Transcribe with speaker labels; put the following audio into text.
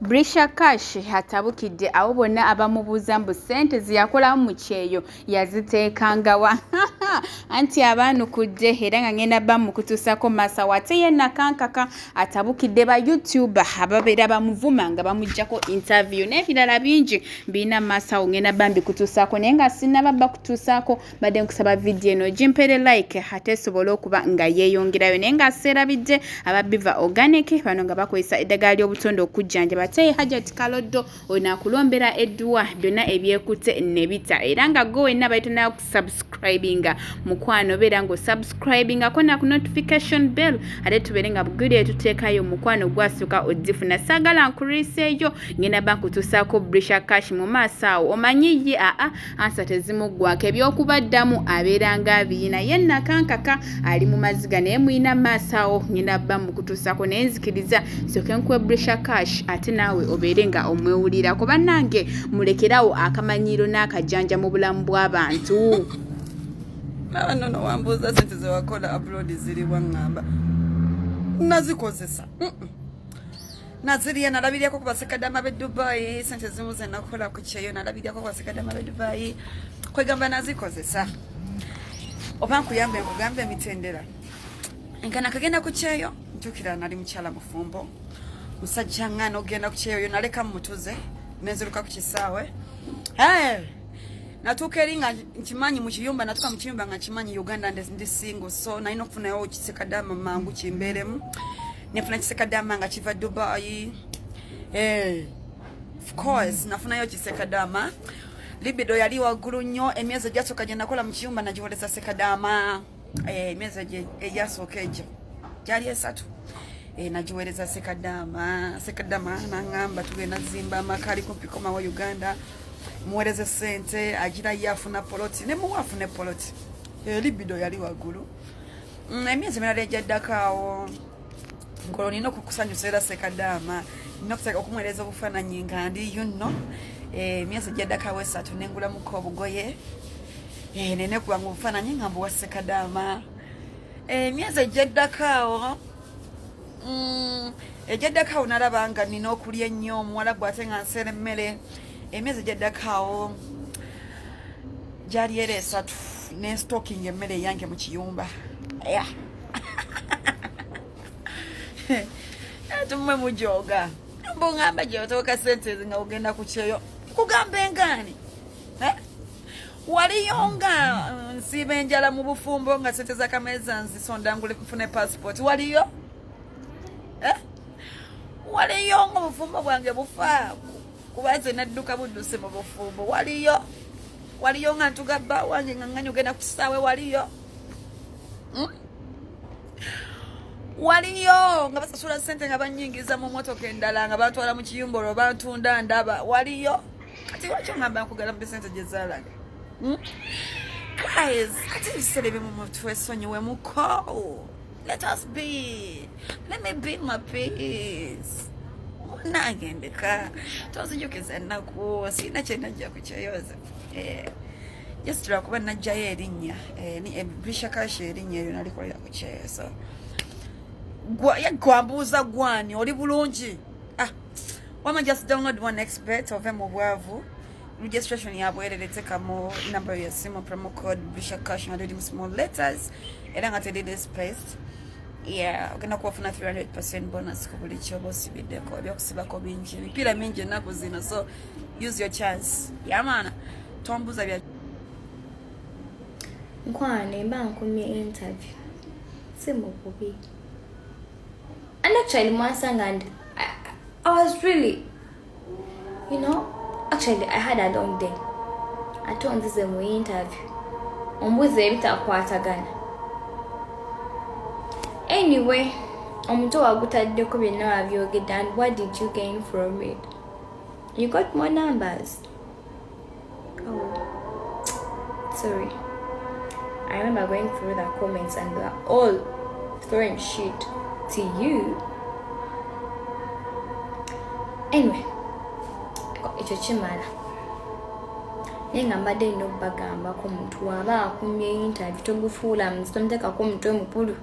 Speaker 1: Brisher Kash atabukidde abo bonna abamubuuza mbu ssente ze yakolamu mu kyeyo yaziteekangawa anti abaanukudde era nga ngenda ba mukutuusako maaso ate ye Nakankaka atabukidde ba youtuber ababeera bamuvuma nga bamuggyako interview n'ebirala bingi birina maaso awo ngenda ba mbikutuusaako naye nga sinnaba bakutuusaako. Mbadde nkusaba vidiyo eno ogimpere like ate esobole okuba nga yeeyongerayo, naye nga seerabidde aba Biva Organic bano nga bakozesa eddagala ly'obutonde okujjanjaba. Ate Hajat Kaloddo ono akulombera edduwa byonna ebyekutte ne bita, era nga gwe wenna bali tonnakusubscribinga, mukwano beera ng'osubscribingako na ku notification bell ate tubeere nga bugiri etuteekayo mukwano gwasooka ogifuna. Saagala nkulwiseeyo, ngenda ba nkutuusaako Brisher Kash mu maaso awo. Omanyi ye aa ansa tezimuggwako, ebyokubaddamu abeera nga abiyina. Ye Nakankaka ali mu maziga naye mulina maaso awo ngenda bba mukutuusako, naye nzikiriza soke nkuwe Brisher Kash ate naawe obeere nga omwewulirako. Bannange, mulekerawo akamanyiiro n'akajanja mu bulamu bw'abantu.
Speaker 2: Naba nono wambuuza sente zewakola abroad ziriwa, ŋŋamba nazikozesa, nazirya. Nalabiryako ku basekadama b'e Dubai. Sente zimu zenakola ku kyeyo nalabiryako ku basekadama b'e Dubai. Kwegamba nazikozesa. Oba nkuyambe nkugambe emitendera nga nakagenda ku kyeyo? Ntukira nali mukyala mufumbo, musajja nga nogenda ku kyeyo naleka mutuze nenziruka ku kisaawe. Natuuka eri nga nkimanyi mu kiyumba, natuuka mu kiyumba nga nkimanyi Uganda ndi single, so nalina okufunayo kisekadama mangu kimbeeremu. Nefuna kisekadama nga kiva Dubai. Of course nafunayo kisekadama, libido yali waggulu nnyo. Emyezi egyasooka gye nakola mu kiyumba nagiwoleza sekadama. Emyezi egyasooka egyo gyali 3, nagiweereza sekadama. Sekadama naŋŋamba tugenda zimba amaka, ali kumpi komawo Uganda, muweereze sente agira ye afuna poloti, ne muwa afune poloti. Libido yali waggulu. Emyezi emirala egyaddako awo ngolwo nina okukusanyusa era sekadaama nina okumuweereza obufaananyi nga ndi yunno. Emyezi egyaddako awo 3 nengulamuko obugoye, nene kubanga obufaananyi nga mbuwa sekadaama. Emyezi egyaddako awo, egyaddako awo nalaba nga nina okulya ennyo omuwala gwe ate nga nseera emmere. Emyezi egyaddako awo gyali era 3 nensitokinga emmere eyange mu kiyumba. Yeah. Ate mmwe mujoga mbuŋŋamba gyotooka sente nga ogenda ku kyeyo, kugamba engaani. Eh? Waliyo nga nsiiba enjala mu bufumbo nga sente zakameeza nzisonda ngule nfune passport? Waliyo? Eh? Waliyo nga obufumbo bwange bufa kuba nze nadduka budduse mu bufumbo? Waliyo? Waliyo nga ntuga bba wange nga ŋŋanya ogenda ku kisaawe? Waliyo? Waliyo nga basasula sente nga banyingiza mu motoka endala nga bantwala mu kiyumba olwo bantunda ndaba? Waliyo? Kati lwaki ongamba nkugala mu sente gye zaalaga? Guys, ate ebiseera ebimu mutwesonyiwemuko. Let us be, let me be my peace. Munange ndeka, tonzijukiza ennaku. Sirina kyenajja ku kyeyoza. Just lwakuba najjayo erinnya Brisher Kash, erinnya eryo nalikolera ku kyeyo. So gwambuuza gwani oli bulungi? Ah, wama just download One Xbet ove mu bwavu. Registration yabwerere, tekamu number yesimu, promo code Brisher Kash nga mu small letters era nga teriri space. Yeah, ogenda kuwafuna 300% bonus ku buli kyoba osibiddeko. Ebyokusibako bingi, emipiira mingi ennaku zino, so use your chance. Yamaana tombuuza bya
Speaker 3: Nkwano mba nkumye interview si mu bubi, and actually mwansanga and I was really, actually I had a long day, ate onzize mu interview ombuuza ebitakwatagana. Anyway, omutwe wagutaddeko byonna wabyogedde, and what did you gain from it? You got more numbers. Oh, sorry. I remember going through the comments and they're all throwing shit to you. Anyway, ekyo kimala, naye nga mbadde nina okubagambako omuntu waba akumye interview togufuula muzito, muteekako omutwe mukulu.